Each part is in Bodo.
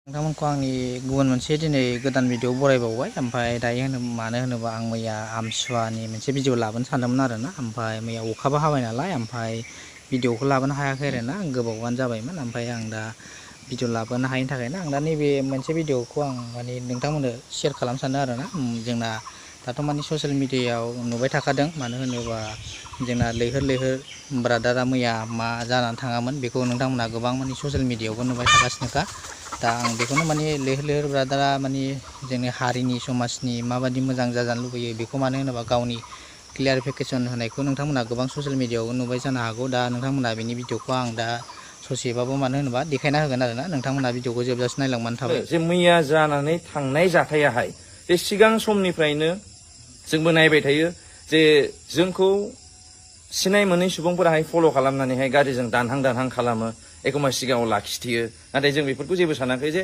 नोंथांमोनखौ आंनि गुबुन मोनसे दिनै गोदान भिडिअ बरायबावबाय ओमफ्राय दायो मानो होनोबा आं मैया आमथिसुवानि मोनसे भिडिअ लाबोनो सानदोंमोन आरोना ओमफ्राय मैया अखाबो हाबाय नालाय ओमफ्राय भिडिअखौ लाबोनो हायाखै आरोना गोबावानो जाबायमोन ओमफ्राय आं दा भिडिअ लाबोनो हायैनि थाखायनो आं दा नैबे मोनसे भिडिअखौ आं माने नोंथांमोननो शेयार खालामनो सानदों आरोना जोंना दाथ' माने ससियेल मिडियायाव नुबाय थाखादों मानो होनोबा जोंना लैहोर लैहोर ब्रादारा मैया मा जानानै थाङामोन बेखौ नोंथांमोना गोबां माने ससियेल मिडियायावबो नुबाय थागासिनोखा दा आं बेखौनो माने लैहोर लैहोर ब्रादारा माने जोंनि हारिनि समाजनि माबायदि मोजां जाजानो लुबैयो बेखौ मानो होनोबा गावनि क्लियारिफिकेसन होनायखौ नोंथांमोना गोबां ससियेल मिडियायाव नुबाय जानो हागौ दा नोंथांमोना बेनि भिडिअखौ आं दा ससेबाबो मानो होनोबा देखायना होगोन आरोना नोंथांमोना भिडिअखौ जोबजासिम नायलांबानो थाबाय जे मैया जानानै थांनाय जाथायाहाय जे सिगां समनिफ्रायनो जोंबो नायबाय थायो जे जोंखौ सिनाय मोनै सुबुंफोराहाय फल' खालामनानैहाय गारिजों दानहां दानहां खालामो एखम्बा सिगाङाव लाखिथियो नाथाय जों बेफोरखौ जेबो सानाखै जे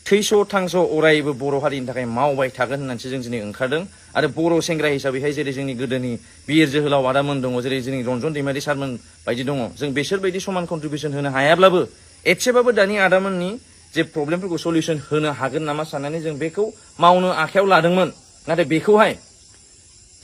थैस' थांस' अरायबो बर' हारिनि थाखाय मावबाय थागोन होननानैसो जों दिनै ओंखारदों आरो बर' सेंग्रा हिसाबैहाय जेरै जोंनि गोदोनि बिर जोहोलाव आदामोन दङ जेरै जोंनि रन्जन दैमारि सारमोन बायदि दङ जों बिसोरबायदि समान कन्ट्रिबिउसन होनो हायाब्लाबो एसेबाबो दानि आदामोननि जे प्रब्लेमफोरखौ सलिउसन होनो हागोन नामा साननानै जों बेखौ मावनो आखायाव लादोंमोन नाथाय बेखौहाय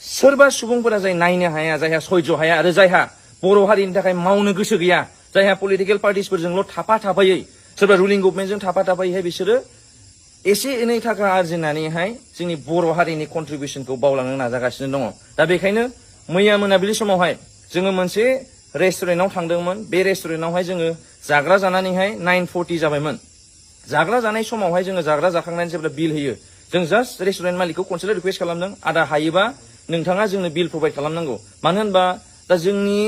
सोरबा सुबुंफोरा जाय नायनो हाया जायहा सयज' हाया आरो जायहा बर' हारिनि थाखाय मावनो गोसो गैया जायहा पलिटिकेल पार्टिसफोरजोंल' थाफायै सोरबा रुलिं गभर्नमेन्टजों थाफायैहाय बिसोरो एसे एनै थाखा आरजिनानैहाय जोंनि बर' हारिनि कन्ट्रिबिउसनखौ बावलांनो नाजागासिनो दङ दा बेखायनो मैया मोनाबिलि समावहाय जोङो मोनसे रेस्टुरेन्टआव थांदोंमोन बे रेस्टुरेन्टआवहाय जोङो जाग्रा जानानैहाय 9:40 जाबायमोन जाग्रा जानाय समावहाय जोङो जाग्रा जाखांनानै जेब्ला बिल होयो जों जास्ट रेस्टुरेन्ट मालिकखौ खनसेल' रिकुवेस्ट खालामदों आदा हायोबा नोंथाङा जोंनो बिल प्रभाइड खालामनांगौ मानो होनबा दा जोंनि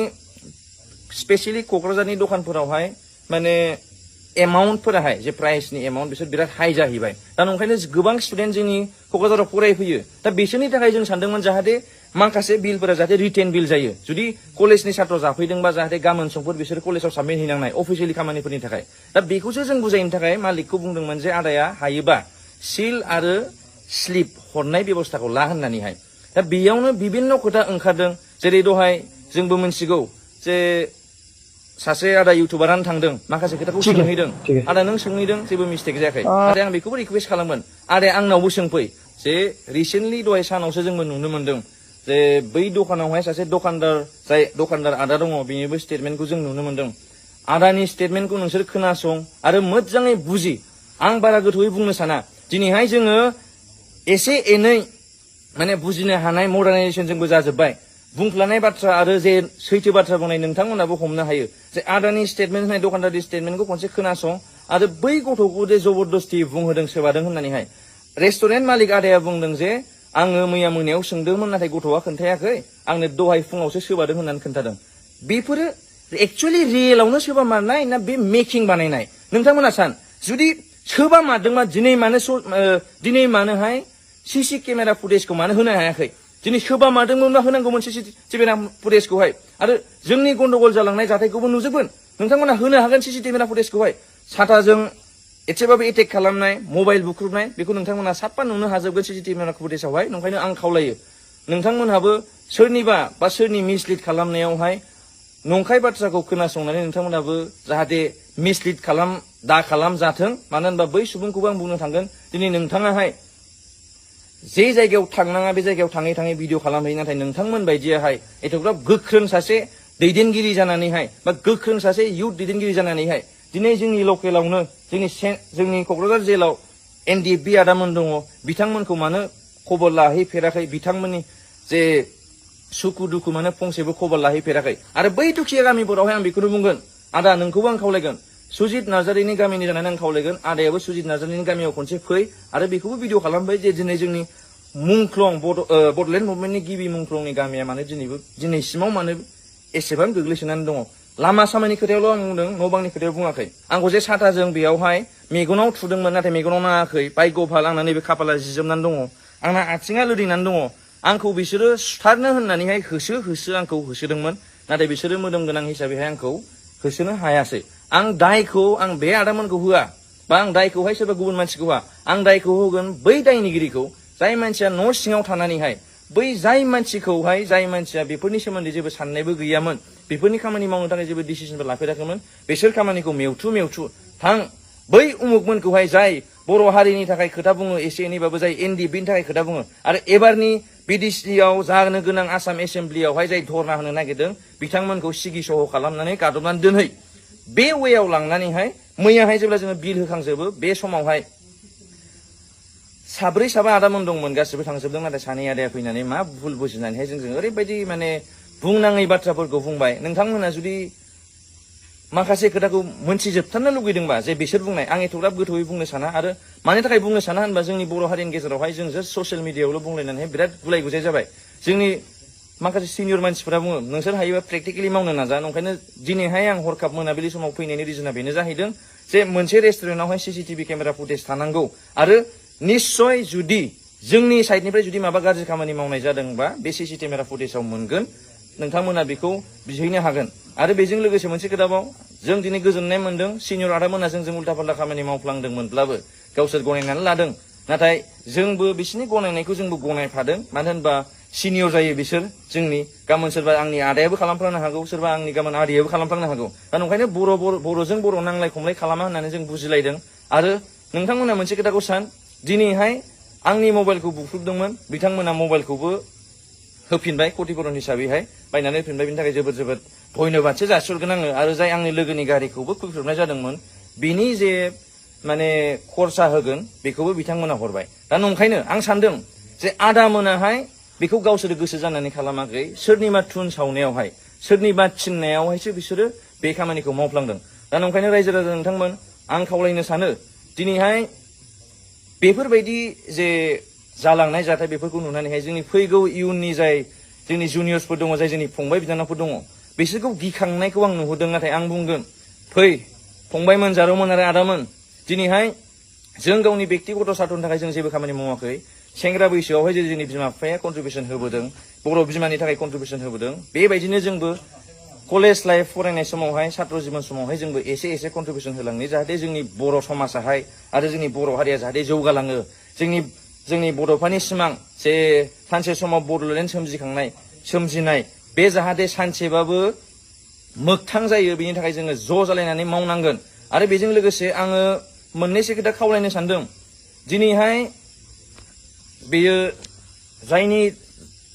स्पेसियेलि क'क्राझारनि दखानफोरावहाय माने एमाउन्टफोराहाय जे प्राइसनि एमाउन्ट बिसोर बिराद हाइ जाहैबाय दा ओंखायनो गोबां स्टुडेन्ट जोंनि क'क्राझाराव फरायफैयो दा बिसोरनि थाखाय जों सानदोंमोन जाहाथे माखासे बिलफोरा जाहाथे रिटेन बिल जायो जुदि कलेजनि सात्र जाफैदोंबा जाहाथे गाबोन समफोर बिसोर कलेजाव साबमिट हैनांनाय अफिसियेलि खामानिफोरनि थाखाय दा बेखौसो जों बुजायनो थाखाय मालिकखौ बुंदोंमोन जे आदाया हायोबा सिल आरो स्लिप हरनाय बेब'स्थाखौ ला होननानैहाय दा बेयावनो बिभिन्न खोथा ओंखारदों जेरै दहाय जोंबो मिथिगौ जे सासे आदा इउटुबारानो थांदों माखासे खोथाखौ सोंहैदों आदा नों सोंहैदों जेबो मिस्टेक जायाखै नाथाय आं बेखौबो रिकुवेस्ट खालामगोन आदाया आंनावबो सोंफै जे रिसेन्टलि दहाय सानावसो जोंबो नुनो मोनदों जे बै दखानावहाय सासे दखानदार जाय दखानदार आदा दङ बेनिबो स्टेटमेन्टखौ जों नुनो मोनदों आदानि स्टेटमेन्टखौ नोंसोर खोनासं आरो मोजाङै बुजि आं बारा गोथौयै बुंनो साना दिनैहाय जोङो एसे एनै माने बुजिनो हानाय मडार्नाइजेसनजोंबो जाजोब्बाय बुंफ्लानाय बाथ्रा आरो जे सैथो बाथ्रा बुंनाय नोंथांमोनाबो हमनो हायो जे आदानि स्टेटमेन्ट होनाय दखानदारनि स्टेटमेन्टखौ खनसे खोनासं आरो बै गथ'खौ जे जबरदस्ति बुंहोदों सोबादों होननानैहाय रेस्टुरेन्ट मालिक आदाया बुंदों जे आङो मैया मोनायाव सोंदोंमोन नाथाय गथ'आ खोन्थायाखै आंनो दहाय फुङावसो सोबादों होननानै खोन्थादों बेफोरो एक्चुवेलि रियेलावनो सोबा मारनाय ना बे मेकिं बानायनाय नोंथांमोना सान जुदि सोबा मारदोंबा दिनै मानोहाय सीसी केमेरा फुटेजखौ मानो होनो हायाखै दिनै सोबा मारदोंमोनबा होनांगौमोन सीसी केमेरा फुटेजखौहाय आरो जोंनि गन्डगल जालांनाय जाथायखौबो नुजोबगोन नोंथांमोना होनो हागोन सीसी केमेरा फुटेजखौहाय साथाजों एसेबाबो एटेक खालामनाय मबाइल बुख्रुबनाय बेखौ नोंथांमोना साफा नुनो हाजोबगोन सीसी केमेरा फुटेजावहाय ओंखायनो आं खावलायो नोंथांमोनहाबो सोरनिबा बा सोरनि मिसलिड खालामनायावहाय नंखाय बाथ्राखौ खोनासंनानै नोंथांमोनाबो जाहाथे मिसलिड दा खालाम जाथों मानो होनबा बै सुबुंखौबो आं बुंनो थांगोन दिनै नोंथाङाहाय जे जायगायाव थांनाङा बे जायगायाव थाङै थाङै भिडिअ खालामहैयो नाथाय नोंथांमोन बायदियाहाय एथ'ग्राब गोख्रों सासे दैदेनगिरि जानानैहाय बा गोख्रों सासे इयुथ दैदेनगिरि जानानैहाय दिनै जोंनि लकेलावनो जोंनि क'क्राझार जेलाव NDFB आदामोन दङ बिथांमोनखौ मानो खबर लाहैफेराखै बिथांमोननि जे सुखु दुखु मानो फंसेबो खबर लाहैफेराखै आरो बै दुखिया गामिफोरावहाय आं बेखौनो बुंगोन आदा नोंखौबो आं खावलायगोन सुजित नार्जारिनि गामिनि जानानै आं खावलायगोन आदायाबो सुजित नार्जारिनि गामियाव खनसे फै आरो बेखौबो भिडिअ खालामबाय जे दिनै जोंनि मुंख्लं बड'लेण्ड मुभमेन्टनि गिबि मुंख्लंनि गामिया मानो दिनैसिमाव मानो एसेबां गोग्लैसोनानै दङ लामा सामानि खोथायावल' आं बुंदों न' बांनि खोथायाव बुङाखै आंखौ जे साथाजों बेयावहाय मेगनाव थुदोंमोन नाथाय मेगनाव नाङाखै भाग्यभाल आंना नैबे खाफाला जिजोबनानै दङ आंना आथिङा लोरिनानै दङ आंखौ बिसोरो सुथारनो होननानैहाय होसो आंखौ होसोदोंमोन नाथाय बिसोरो मोदोम गोनां हिसाबैहाय आंखौ होसोनो हायासै आं दायखौ आं बे आदामोनखौ होआ बा आं दायखौहाय सोरबा गुबुन मानसिखौ होआ आं दायखौ होगोन बै दायनिगिरिखौ जाय मानसिया न' सिङाव थानानैहाय बै जाय मानसिया बेफोरनि सोमोन्दै जेबो साननायबो गैयामोन बेफोरनि खामानि मावनो थाखाय जेबो डिसिजनबो लाफेराखैमोन बिसोर खामानिखौ मेवथु थां बै उमुगमोनखौहाय जाय बर' हारिनि थाखाय खोथा बुङो एसे एनैबाबो जाय एनडि बिनि थाखाय खोथा बुङो आरो एबारनि बिडिसिआव जानो गोनां आसाम एसेम्ब्लियावहाय जाय धरना होनो नागिरदों बिथांमोनखौ सिगि सह खालामनानै गादबनानै दोनहै बे वेयाव लांनानैहाय मैयाहाय जेब्ला जोङो बिल होखांजोबो बे समावहाय साब्रै साबा आदामोन दंमोन गासिबो थांजोबदों नाथाय सानै आदाया फैनानै मा भुल बुजिनानैहाय जोंजों ओरैबायदि माने बुंनाङै बाथ्राफोरखौ बुंबाय नोंथांमोना जुदि माखासे खोथाखौ मोनथिजोबथारनो लुगैदोंबा जे बिसोर बुंनाय आं एथ'ग्राब गोथौयै बुंनो साना आरो मानि थाखाय बुंनो साना होनबा जोंनि बर' हारिनि गेजेरावहाय जों जास्ट ससियेल मिडियायावल' बुंलायनानै बिराद गुलाय गुजाय जाबाय जोंनि माखासे सिनियर मानसिफोरा बुङो नोंसोर हायोबा प्रेक्टिकेलि मावनो नाजा ओंखायनो दिनैहाय आं हरखाब मोनाबिलि समाव फैनायनि रिजोना बेनो जाहैदों जे मोनसे रेस्टुरेन्टआवहाय सिसिटिभि केमेरा फुटेज थानांगौ आरो निश्चय जुदि जोंनि साइडनिफ्राय जुदि माबा गाज्रि खामानि मावनाय जादोंबा बे सिसि केमेरा फुटेजाव मोनगोन नोंथांमोना बेखौ बिहैनो हागोन आरो बेजों लोगोसे मोनसे खोथाबाव जों दिनै गोजोननाय मोनदों सिनियर आदामोना जों उल्था फाल्था खामानि मावफ्लांदोंमोनब्लाबो गावसोर गनायनानै लादों नाथाय जोंबो बिसोरनि गनायनायखौ जोंबो गनायफादों मानो होनबा सिनियर जायो बिसोर जोंनि गाबोन सोरबा आंनि आदायाबो खालामफ्लांनो हागौ सोरबा आंनि गाबोन आदैयाबो खालामफ्लांनो हागौ दा ओंखायनो बर'जों बर' नांलाय खमलाय खालामा होननानै जों बुजिलायदों आरो नोंथांमोना मोनसे खोथाखौ सान दिनैहाय आंनि मबाइलखौ बुख्रुबदोंमोन बिथांमोना मबाइलखौबो होफिनबाय खतिपुरन हिसाबैहाय बायनानै होफिनबाय बिनि थाखाय जोबोद जोबोद धन्यबादसो जासिहरगोन आङो आरो जाय आंनि लोगोनि गारिखौबो खुबैख्रुबनाय जादोंमोन बिनि जे माने खरसा होगोन बेखौबो बिथांमोना हरबाय दा नंखायनो आं सानदों जे आदा मोनाहाय बेखौ गावसोर गोसो जानानै खालामाखै सोरनिबा थुन सावनायावहाय सोरनिबा थिननायावहायसो बिसोरो बे खामानिखौ मावफ्लांदों दा नंखायनो रायजो राजा नोंथांमोन आं खावलायनो सानो दिनैहाय बेफोरबायदि जे जालांनाय जाथाय बेफोरखौ नुनानैहाय जोंनि फैगौ इयुननि जाय जोंनि जुनियर्सफोर दङ जाय जोंनि फंबाय बिनानावफोर दङ बिसोरखौ गिखांनायखौ आं नुहुरदों नाथाय आं बुंगोन फै फंबायमोन जारौमोन आरो आदामोन दिनैहाय जों गावनि बेक्तिगत सार्थनि थाखाय जों जेबो खामानि मावाखै सेंग्रा बैसोआवहाय जे जोंनि बिमा बिफाया कन्ट्रिबिउसन होबोदों बर' बिमानि थाखाय कन्ट्रिबिउसन होबोदों बेबायदिनो जोंबो कलेज लाइफ फरायनाय समावहाय सात्र जीवन समावहाय जोंबो एसे एसे कन्ट्रिबिउसन होलांनो जाहाथे जोंनि बर' समाजाहाय आरो जोंनि बर' हारिया जाहाथे जौगालाङो जोंनि बड'फानि सिमां जे सानसे समाव बड'लेण्ड सोमजिनाय बे जाहाथे सानसेबाबो मोगथां जायो बेनि थाखाय जोङो ज' जालायनानै मावनांगोन आरो बेजों लोगोसे आङो मोननैसो खोथा खावलायनो सानदों दिनैहाय बेयो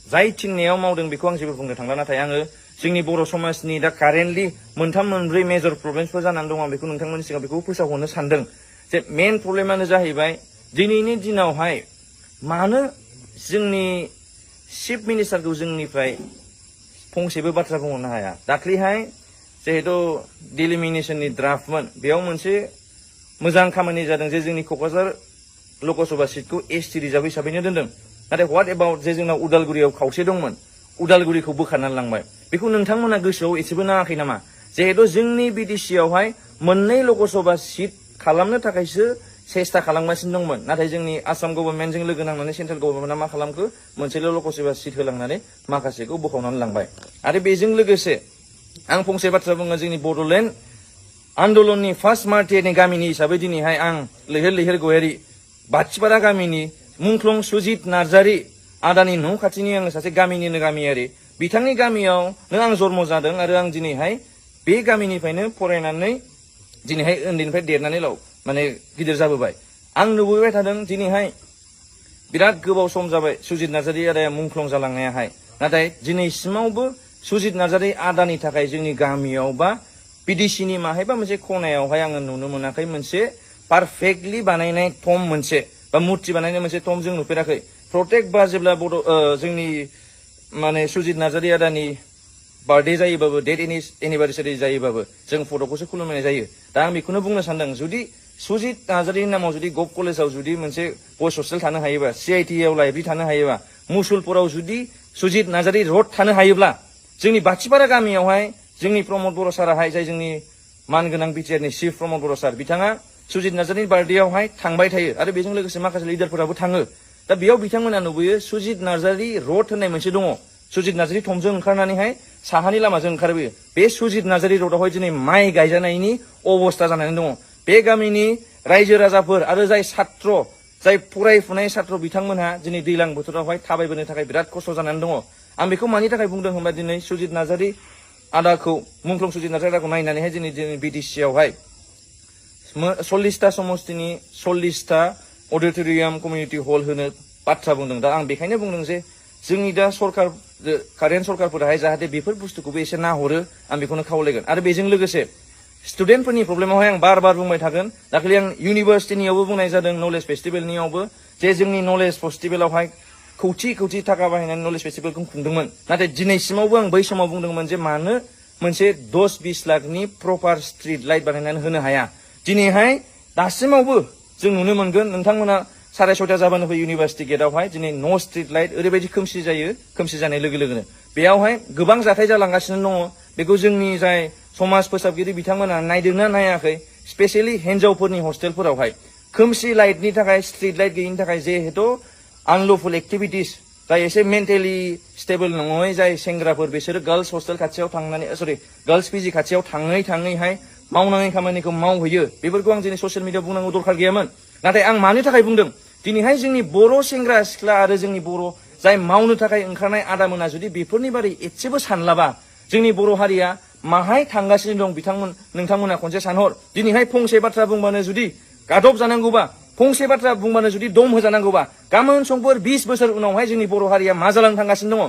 जाय थिननायाव मावदों बेखौ आं जेबो बुंनो थांला नाथाय आङो जोंनि बर' समाजनि दा कारेन्टलि मोनथाम मोनब्रै मेजर प्रब्लेमसफोर जानानै दं आं बेखौ नोंथांमोननि सिगाङाव बेखौ फोसावहरनो सानदों जे मेन प्रब्लेमानो जाहैबाय दिनैनि दिनावहाय मानो जोंनि चिफ मिनिस्टारखौ जोंनिफ्राय फंसेबो बाथ्रा बुंहरनो हाया दाख्लैहाय जिहेतु डिलिमिनेसननि ड्राफ्टमोन बेयाव मोनसे मोजां खामानि जादों जे जोंनि क'क्राझार लकसभा सिटखौ एसटि रिजार्भ हिसाबैनो दोनदों नाथाय व्हाट एबाउट जे जोंनाव उदालगुरियाव खावसे दंमोन उदालगुरिखौ बोखारनानै लांबाय बेखौ नोंथांमोना गोसोआव एसेबो नाङाखै नामा जिहेतु जोंनि बिटिसियावहाय मोननै लकसभा सिट खालामनो थाखायसो सेस्था खालामगासिनो दंमोन नाथाय जोंनि आसाम गभर्नमेन्टजों लोगो नांनानै सेन्ट्रेल गभर्नमेन्टआ मा खालामखो मोनसेल' लकसभा सिट होलांनानै माखासेखौ बोखावनानै लांबाय आरो बेजों लोगोसे आं फंसे बाथ्रा बुङो जोंनि बड'लेण्ड आन्दलननि फार्स्ट मार्टियारनि गामिनि हिसाबै दिनैहाय आं लैहोर लैहोर गयारि बाथिपारा गामिनि मुंख्लं सुजित नार्जारि आदानि न' खाथिनि आङो सासे गामिनिनो गामियारि बिथांनि गामियावनो आं जन्म जादों आरो आं दिनैहाय बे गामिनिफ्रायनो फरायनानै दिनैहाय उन्दैनिफ्राय देरनानै माने गिदिर जाबोबाय आं नुबोबाय थादों दिनैहाय बिराद गोबाव सम जाबाय सुजित नार्जारि आदाया मुंख्लं जालांनायाहाय नाथाय दिनैसिमावबो सुजित नार्जारि आदानि थाखाय जोंनि गामियाव बा बिडिसिनि माहायबा मोनसे खनायावहाय आङो नुनो मोनाखै मोनसे पारफेक्टलि बानायनाय टम मोनसे बा मुर्ति बानायनाय मोनसे टम जों नुफेराखै प्रटेक्ट बा जेब्ला जोंनि माने सुजित नार्जारि आदानि बार्थडे जायोबाबो डेट एनिभार्सारि जायोबाबो जों फट'खौसो खुलुमनाय जायो दा आं बेखौनो बुंनो सानदों जुदि सुजित नार्जारिनि नामाव जुदि गभ कलेजाव जुदि मोनसे बयस हस्टेल थानो हायोबा CITआव लाइब्रेरि थानो हायोबा मुसुलपुराव जुदि सुजित नार्जारि रड थानो हायोब्ला जोंनि बाथिपारा गामियावहाय जोंनि प्रमद बर' साराहाय जाय जोंनि मानगोनां बिटिआरनि चिफ प्रमद बर' सार बिथाङा सुजित नार्जारिनि बार्थडेआवहाय थांबाय थायो आरो बेजों लोगोसे माखासे लिडारफोराबो थाङो दा बेयाव बिथांमोना नुबोयो सुजित नार्जारि रड होननाय मोनसे दङ सुजित नार्जारि थंजों ओंखारनानैहाय साहानि लामाजों ओंखारबोयो बे सुजित नार्जारि रडआवहाय दिनै माइ गायजानायनि अबस्था जानानै दङ बे गामिनि रायजो राजाफोर आरो जाय सात्र जाय फरायफुनाय सात्र बिथांमोनहा दिनै दैज्लां बोथोरावहाय थाबायबोनो थाखाय बिराद खस्थ' जानानै दङ आं बेखौ मानि थाखाय बुंदों होनबा दिनै सुजित नार्जारि आदाखौ मुंख्लं सुजित नार्जारि आदाखौ नायनानैहाय दिनै बिटिसियावहाय 40टा समस्तिनि 40टा अडिटोरियाम कमिउनिटि हल होनो बाथ्रा बुंदों। दा आं बेखायनो बुंदों जे जोंनि दा सरकार कारेन्ट सरकारफोराहाय जाहाथे बेफोर बुस्थुखौबो एसे नाहरो आं बेखौनो खावलायगोन। आरो बेजों लोगोसे स्टुडेन्टफोरनि प्रब्लेमावहाय आं बार बार बुंबाय थागोन। दाखालि आं इउनिभार्सिटिनियावबो बुंनाय जादों नलेज फेस्टिभेलनियावबो जे जोंनि नलेज फेस्टिभेलावहाय खौथि थाखा बाहायनानै नलेज फेस्टिभेलखौ खुंदोंमोन। नाथाय दिनैसिमावबो आं बै समाव बुंदोंमोन जे मानो मोनसे 10-20 लाखनि प्रपार स्ट्रिट लाइट बानायनानै होनो हाया। दिनैहाय दासिमावबो जों नुनो मोनगोन नोंथांमोना 6:30 जाबानो फैयो इउनिभार्सिटि गेटआवहाय दिनै न' स्ट्रिट लाइट ओरैबायदि खोमसि जायो। खोमसि जानाय लोगो लोगोनो बेयावहाय गोबां जाथाय जालांगासिनो दङ। बेखौ जोंनि जाय समाज फोसाबगिरि बिथांमोना नायदोंना नायाखै स्पेसियेलि हिन्जावफोरनि हस्टेलफोरावहाय खोमसि लाइटनि थाखाय स्ट्रिट लाइट गैयिनि थाखाय जिहेतु आनलफुल एक्टिभिटिस जाय एसे मेन्टेलि स्टेबल नङै जाय सेंग्राफोर बिसोरो गार्लस हस्टेल खाथियाव थांनानै गार्लस पिजि खाथियाव थाङैहाय मावनाङै खामानिखौ मावहैयो। बेफोरखौ आं दिनै ससियेल मिडियाआव बुंनांगौ दरखार गैयामोन। नाथाय आं मानि थाखाय बुंदों दिनैहाय जोंनि बर' सेंग्रा सिख्ला आरो जोंनि बर' जाय मावनो थाखाय ओंखारनाय आदामोना जुदि बेफोरनि बारै एसेबो सानलाबा जोंनि बर' हारिया माहाय थांगासिनो दं नोंथांमोना खनसे सानहर। दिनैहाय फंसे बाथ्रा बुंबानो जुदि गादब जानांगौबा फंसे बाथ्रा बुंबानो जुदि दम होजानांगौबा गाबोन समफोर 20 बोसोर उनावहाय जोंनि बर' हारिया मा जालांनो थांगासिनो दङ